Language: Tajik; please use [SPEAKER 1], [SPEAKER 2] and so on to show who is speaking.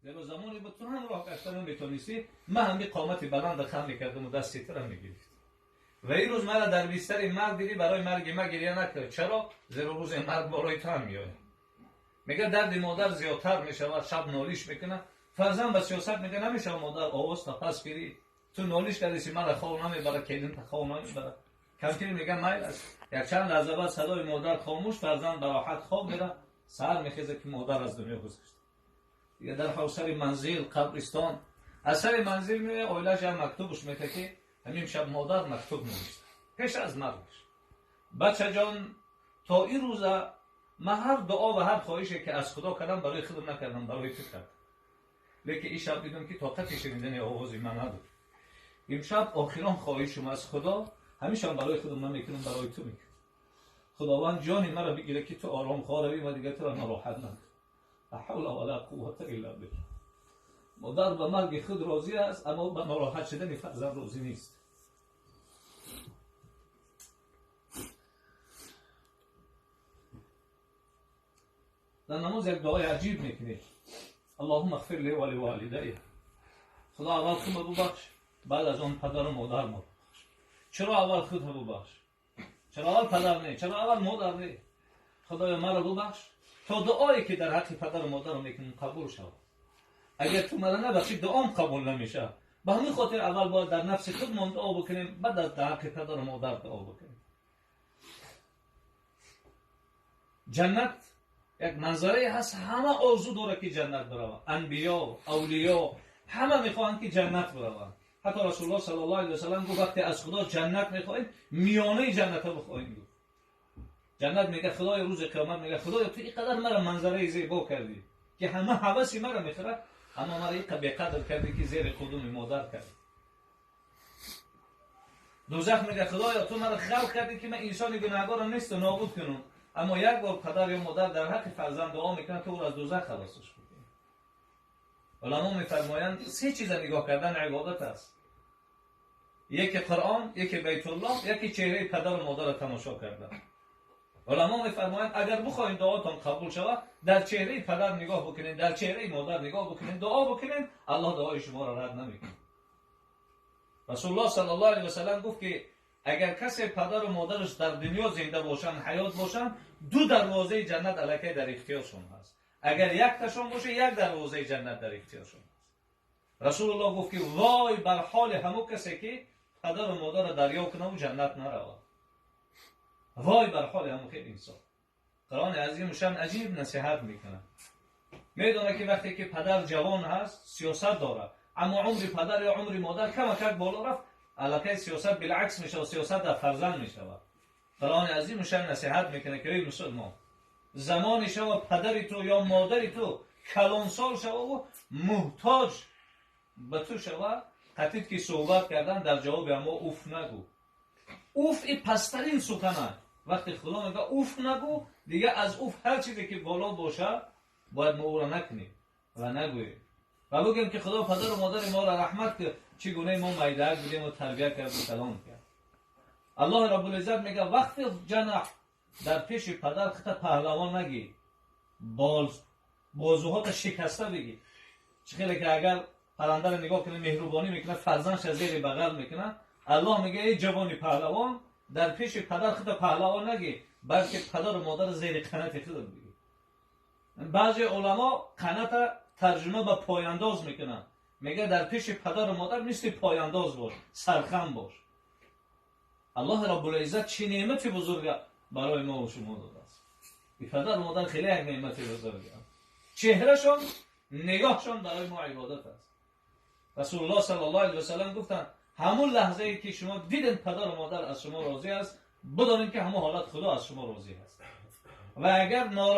[SPEAKER 1] Зеро замоне буд ту ҳам роҳ гашта наметонистӣ, ман ҳами қомати баланд хам мекардам ва дасти тура мегирифт. Ва ин рӯз маро дар бистари марг дидӣ, барои марги ма гиря накард. Чаро? Зеро рӯзи марг болои ту ҳам меояд. Мегӯяд дарди модар зиёдтар мешавад, шаб нолиш мекунад. Фарзанд ба сиёсат мегӯяд намешавад модар овоз та пас гирӣ. Ту нолиш кардӣ, маро хоб намебарад, келинта хоб намебарад. Кампир мегӯяд майл аст. Якчанд лаҳза баъд садои модар хомӯш, фарзанд ба роҳат хоб меравад. Саҳар мехезад ки модар аз дунё гузашт. Дигар дар ҳол сари манзил, қабристон. Аз сари манзил меояд, оилааш як мактубаш мекунад ки ҳамин шаб модар мактуб навишта пеш аз маргаш. Бачаҷон, то ин рӯза ман ҳар дуо ва ҳар хоҳише ки аз Худо кардам барои худам накардам, барои ту кардам. Лекин ин шаб дидам ки тоқати шунидани овози ман надошт. Имшаб охирон хоҳишам аз Худо, ҳамешам барои худам намекунам, барои ту мекунам. Худованд ҷони маро бигирад ки ту ором хоравӣ ва дигар туро нороҳат накунам. Ла ҳавла ва ла қуввата илла биллаҳ. Модар ба марги худ розӣ аст, аммо ба нороҳат шудани фарзанд розӣ нест. Дар намоз як дуои аҷиб мекунед. Аллоҳумма иғфир ли ва ливолидайя. Худо аввал худро бубахш, баъд аз он падару модарро бубахш. Чаро аввал худро бубахш? Чаро аввал падар не? Чаро аввал модар не? Худоё маро бубахш то дуое ки дар ҳаққи падару модарам мекунам қабул шавад. Агар ту маро набахшӣ, дуом қабул намешавад. Ба ҳамин хотир аввал бояд дар нафси худмон дуо бикунем, баъд аз дар ҳаққи падару модар дуо бикунем. Ҷаннат як манзарае ҳаст, ҳама орзу дорад ки ҷаннат бираванд. Анбиё, авлиё ҳама мехоҳанд ки ҷаннат бираванд. Ҳатто Расулуллоҳ саллаллоҳу алайҳи васаллам гуфт вақте аз Худо ҷаннат мехоҳем, миёнаи ҷаннатро бихоҳем гуфт. Ҷаннат мегӯяд Худоё, рӯзи қиёмат мегӯяд Худоё, ту ин қадар маро манзараи зебо кардӣ ки ҳама ҳаваси маро мехӯрад, аммо маро ин қадар беқадр кардӣ ки зери қудуми модар кардӣ. Дӯзах мегӯяд Худоё, ту маро халқ кардӣ ки ман инсони гунаҳгорам несту нобуд кунам, аммо як бор падар ё модар дар ҳаққи фарзанд дуо мекунад, ту ӯро аз дӯзах халосаш бикунӣ. Уламо мефармоянд се чиза нигоҳ кардан ибодат аст. Яке Қуръон, яке Байтуллоҳ, яке чеҳраи падару модарро тамошо кардан. Уламо мефармоянд агар бихоҳед дуотон қабул шавад, дар чеҳраи падар нигоҳ бикунед, дар чеҳраи модар нигоҳ бикунед, дуо бикунед, Аллоҳ дуои шуморо рад намекунад. Расулуллоҳ саллаллоҳу алайҳи васаллам гуфт ки агар касе падару модараш дар дунё зинда бошанд, ҳаёт бошанд, ду дарвозаи ҷаннат аллакай дар ихтиёршон ҳаст. Агар якташон боша, як дарвозаи ҷаннат дар ихтиёршон ҳаст. Расулуллоҳ гуфт ки вой бар ҳоли ҳамон касе ки падару модарро дарё кунаву ҷаннат наравад. Вой бар ҳоли ҳамон хел инсон. Қуръони азимушшаън аҷиб насиҳат мекунад. Медонад ки вақте ки падар ҷавон ҳаст, сиёсат дорад, аммо умри падар ё умри модар камакак боло рафт, аллакай сиёсат билакс мешавад, сиёсат дар фарзанд мешавад. Қуръони азимушшаън насиҳат мекунад ки эй мусулмон, замоне шава падари ту ё модари ту калонсол шававу муҳтоҷ ба ту шава, қатид ки суҳбат кардан дар ҷавоби ҳамо уф нагӯ. Уф и пасттарин сухан аст. Вақте Худо мегӯяд уф нагӯ, дигар аз уф ҳар чизе ки боло бошад, бояд мо ӯро накунем ва нагӯем. Ва бигӯем ки Худо падару модари моро раҳмат кунад, чӣ гуна мо майдаак будем ва тарбия кард ва калон кард. Аллоҳ Раббулиззат мегӯяд вахфиз ҷанаҳ, дар пеши падар худта паҳлавон нагӣ, бозуҳота шикаста бигӣ. Чӣ хеле ки агар паррандаро нигоҳ кунад, меҳрубонӣ мекунад, фарзандша зери бағал мекунад. Аллоҳ мегӯяд эй ҷавони паҳлавон, дар пеши падар худта паҳлавон нагӣ, балки падару модарро зери қанати худат бигӣ. Баъзе уламо қаната тарҷума ба пояндоз мекунанд. Мегӯяд дар пеши падару модар мисли пояндоз бош, сархам бош. Аллоҳ Раббулиззат чӣ неъмати бузурга барои мо ва шумо додааст. И падару модар хеле як неъмати бузург аст. Чеҳрашон, нигоҳшон барои мо ибодат аст. Расулуллоҳ саллаллоҳу алайҳи васаллам гуфтанд ҳамон лаҳзае ки шумо дидед падару модар аз шумо розӣ аст, бидонед ки ҳамон ҳолат Худо аз шумо розӣ аст. Ва агар